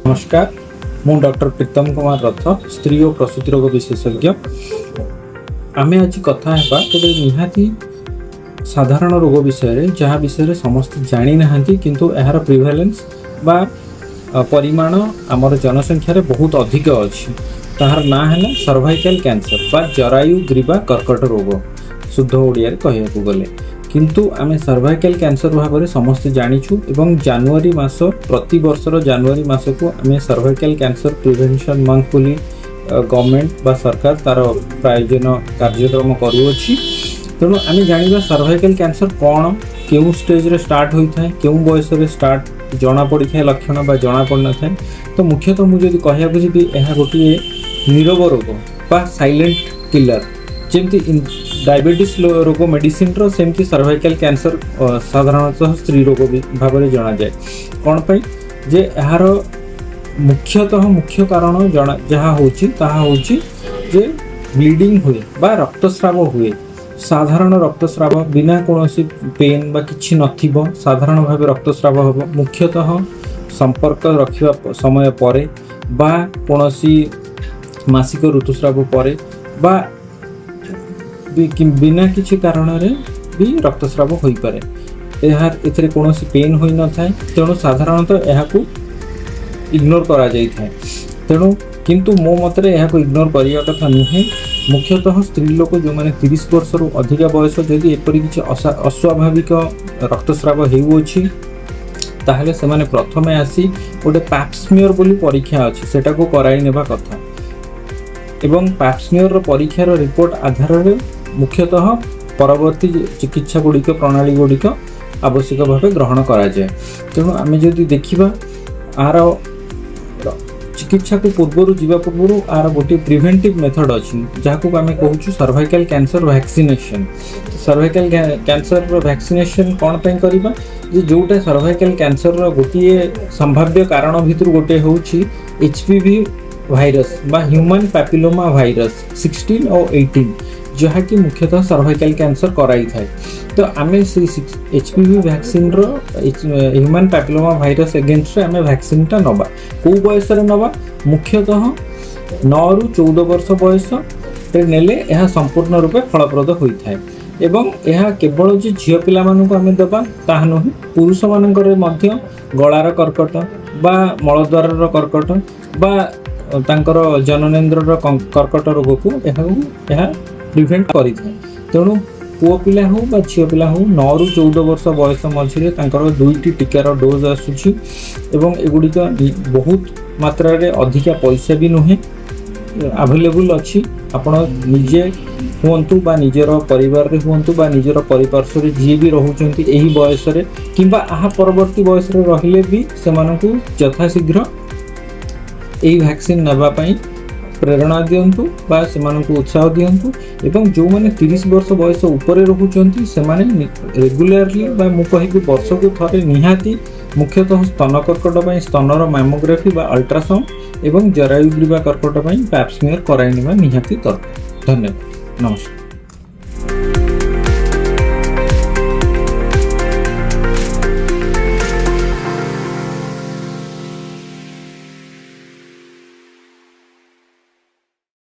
ନମସ୍କାର, ମୁଁ ଡକ୍ଟର ପ୍ରୀତମ କୁମାର ରଥ, ସ୍ତ୍ରୀ ଓ ପ୍ରସୂତି ରୋଗ ବିଶେଷଜ୍ଞ। ଆମେ ଆଜି କଥା ହେବା ଗୋଟେ ନିହାତି ସାଧାରଣ ରୋଗ ବିଷୟରେ, ଯାହା ବିଷୟରେ ସମସ୍ତେ ଜାଣିନାହାନ୍ତି, କିନ୍ତୁ ଏହାର ପ୍ରିଭାଲେନ୍ସ ବା ପରିମାଣ ଆମର ଜନସଂଖ୍ୟାରେ ବହୁତ ଅଧିକ ଅଛି। ତାହାର ନାଁ ହେଲା ସର୍ଭାଇକାଲ କ୍ୟାନ୍ସର ବା ଜରାୟୁ ଗ୍ରୀବା କର୍କଟ ରୋଗ, ଶୁଦ୍ଧ ଓଡ଼ିଆରେ କହିବାକୁ ଗଲେ। କିନ୍ତୁ ଆମେ ସର୍ଭାଇକାଲ କ୍ୟାନ୍ସର ଭାବରେ ସମସ୍ତେ ଜାଣିଛୁ ଏବଂ ଜାନୁଆରୀ ମାସ, ପ୍ରତିବର୍ଷର ଜାନୁଆରୀ ମାସକୁ ଆମେ ସର୍ଭାଇକାଲ କ୍ୟାନ୍ସର ପ୍ରିଭେନ୍ସନ୍ ମନ୍ଥ ବୋଲି ଗଭର୍ଣ୍ଣମେଣ୍ଟ ବା ସରକାର ତାର ପ୍ରାୟୋଜନ କାର୍ଯ୍ୟକ୍ରମ କରୁଅଛି। ତେଣୁ ଆମେ ଜାଣିବା ସର୍ଭାଇକାଲ କ୍ୟାନ୍ସର କ'ଣ, କେଉଁ ଷ୍ଟେଜରେ ଷ୍ଟାର୍ଟ ହୋଇଥାଏ, କେଉଁ ବୟସରେ ଷ୍ଟାର୍ଟ ଜଣାପଡ଼ିଥାଏ ଲକ୍ଷଣ ବା ଜଣାପଡ଼ିନଥାଏ। ତ ମୁଖ୍ୟତଃ ମୁଁ ଯଦି କହିବାକୁ ଯିବି, ଏହା ଗୋଟିଏ ନୀରବ ରୋଗ ବା ସାଇଲେଣ୍ଟ କିଲର। ଯେମିତି ଡାଇବେଟିସ୍ ରୋଗ ମେଡ଼ିସିନର, ସେମିତି ସର୍ଭାଇକାଲ କ୍ୟାନ୍ସର ସାଧାରଣତଃ ସ୍ତ୍ରୀ ରୋଗ ବି ଭାବରେ ଜଣାଯାଏ। କ'ଣ ପାଇଁ ଯେ ଏହାର ମୁଖ୍ୟତଃ ମୁଖ୍ୟ କାରଣ ଜଣା ଯାହା ହେଉଛି, ତାହା ହେଉଛି ଯେ ବ୍ଲିଡ଼ିଂ ହୁଏ ବା ରକ୍ତସ୍ରାବ ହୁଏ। ସାଧାରଣ ରକ୍ତସ୍ରାବ, ବିନା କୌଣସି ପେନ୍ ବା କିଛି ନଥିବ, ସାଧାରଣ ଭାବେ ରକ୍ତସ୍ରାବ ହେବ। ମୁଖ୍ୟତଃ ସମ୍ପର୍କ ରଖିବା ସମୟ ପରେ ବା କୌଣସି ମାସିକ ଋତୁସ୍ରାବ ପରେ ବା ବିନା କିଛି କାରଣରେ ବି ରକ୍ତସ୍ରାବ ହୋଇପାରେ। ଏଥିରେ କୌଣସି ପେନ୍ ହୋଇନଥାଏ, ତେଣୁ ସାଧାରଣତଃ ଏହାକୁ ଇଗ୍ନୋର କରାଯାଇଥାଏ। ତେଣୁ କିନ୍ତୁ ମୋ ମତରେ ଏହାକୁ ଇଗ୍ନୋର କରିବା କଥା ନୁହେଁ। ମୁଖ୍ୟତଃ ସ୍ତ୍ରୀ ଲୋକ, ଯେଉଁମାନେ 30 ବର୍ଷରୁ ଅଧିକା ବୟସ, ଯଦି ଏପରି କିଛି ଅସ୍ୱାଭାବିକ ରକ୍ତସ୍ରାବ ହେଉଅଛି, ତାହେଲେ ସେମାନେ ପ୍ରଥମେ ଆସି ଗୋଟେ ପାପସ୍ମିୟର ବୋଲି ପରୀକ୍ଷା ଅଛି, ସେଟାକୁ କରାଇ ନେବା କଥା ଏବଂ ପାପସ୍ମିୟରର ପରୀକ୍ଷାର ରିପୋର୍ଟ ଆଧାରରେ ମୁଖ୍ୟତଃ ପରବର୍ତ୍ତୀ ଚିକିତ୍ସା ଗୁଡ଼ିକ, ପ୍ରଣାଳୀ ଗୁଡ଼ିକ ଆବଶ୍ୟକ ଭାବେ ଗ୍ରହଣ କରାଯାଏ। ତେଣୁ ଆମେ ଯଦି ଦେଖିବା, ଆର ଚିକିତ୍ସାକୁ ପୂର୍ବରୁ ଯିବା ପୂର୍ବରୁ ଆର ଗୋଟିଏ ପ୍ରିଭେଣ୍ଟିଭ୍ ମେଥଡ଼ ଅଛି, ଯାହାକୁ ଆମେ କହୁଛୁ ସର୍ଭାଇକାଲ କ୍ୟାନ୍ସର ଭ୍ୟାକ୍ସିନେସନ୍। ସର୍ଭାଇକାଲ କ୍ୟାନ୍ସରର ଭ୍ୟାକ୍ସିନେସନ୍ କ'ଣ ପାଇଁ କରିବା ଯେ ଯେଉଁଟା ସର୍ଭାଇକାଲ କ୍ୟାନ୍ସରର ଗୋଟିଏ ସମ୍ଭାବ୍ୟ କାରଣ ଭିତରୁ ଗୋଟିଏ ହେଉଛି HPV virus ବା ହ୍ୟୁମାନ୍ ପାପିଲୋମା ଭାଇରସ୍ 16 ଓ 18, ଯାହାକି ମୁଖ୍ୟତଃ ସର୍ଭାଇକାଲ କ୍ୟାନ୍ସର କରାଇଥାଏ। ତ ଆମେ ସେଇ HPV ଭ୍ୟାକ୍ସିନ୍ର, ହ୍ୟୁମାନ୍ ପାପିଲୋମା ଭାଇରସ୍ ଏଗେନଷ୍ଟରେ ଆମେ ଭ୍ୟାକ୍ସିନ୍ଟା ନେବା। କେଉଁ ବୟସରେ ନେବା? ମୁଖ୍ୟତଃ 9ରୁ 14 ବର୍ଷ ବୟସରେ ନେଲେ ଏହା ସମ୍ପୂର୍ଣ୍ଣ ରୂପେ ଫଳପ୍ରଦ ହୋଇଥାଏ। ଏବଂ ଏହା କେବଳ ଯେ ଝିଅ ପିଲାମାନଙ୍କୁ ଆମେ ଦେବା ତାହା ନୁହେଁ, ପୁରୁଷମାନଙ୍କରେ ମଧ୍ୟ ଗଳାର କର୍କଟ ବା ମଳଦ୍ୱାରର କର୍କଟ ବା ତାଙ୍କର ଜନନେନ୍ଦ୍ରର କର୍କଟ ରୋଗକୁ ଏହା ପ୍ରିଭେଣ୍ଟ କରିଥାଏ। ତେଣୁ ପୁଅ ପିଲା ହେଉ ବା ଝିଅ ପିଲା ହେଉ, 9ରୁ 14 ବର୍ଷ ବୟସ ମଝିରେ ତାଙ୍କର ଦୁଇଟି ଟୀକାର ଡୋଜ୍ ଆସୁଛି ଏବଂ ଏଗୁଡ଼ିକ ବହୁତ ମାତ୍ରାରେ ଅଧିକା ପଇସା ବି ନୁହେଁ, ଆଭେଲେବୁଲ୍ ଅଛି। ଆପଣ ନିଜେ ହୁଅନ୍ତୁ ବା ନିଜର ପରିବାରରେ ହୁଅନ୍ତୁ ବା ନିଜର ପରିପାର୍ଶ୍ୱରେ ଯିଏ ବି ରହୁଛନ୍ତି ଏହି ବୟସରେ କିମ୍ବା ଏହା ପରବର୍ତ୍ତୀ ବୟସରେ ରହିଲେ ବି, ସେମାନଙ୍କୁ ଯଥାଶୀଘ୍ର ଏହି ଭ୍ୟାକ୍ସିନ୍ ନେବା ପାଇଁ ପ୍ରେରଣା ଦିଅନ୍ତୁ ବା ସେମାନଙ୍କୁ ଉତ୍ସାହ ଦିଅନ୍ତୁ। ଏବଂ ଯେଉଁମାନେ 30 ବର୍ଷ ବୟସ ଉପରେ ରହୁଛନ୍ତି, ସେମାନେ ରେଗୁଲାରଲି ବା ମୁଁ କହିବି ବର୍ଷକୁ ଥରେ ନିହାତି ମୁଖ୍ୟତଃ ସ୍ତନ କର୍କଟ ପାଇଁ ସ୍ତନର ମାମୋଗ୍ରାଫି ବା ଅଲ୍ଟ୍ରାସାଉଣ୍ଡ ଏବଂ ଜରାୟୁ ଗ୍ରୀବା କର୍କଟ ପାଇଁ ପ୍ୟାପସ୍ମିୟର କରାଇ ନେବା ନିହାତି ଦରକାର। ଧନ୍ୟବାଦ, ନମସ୍କାର।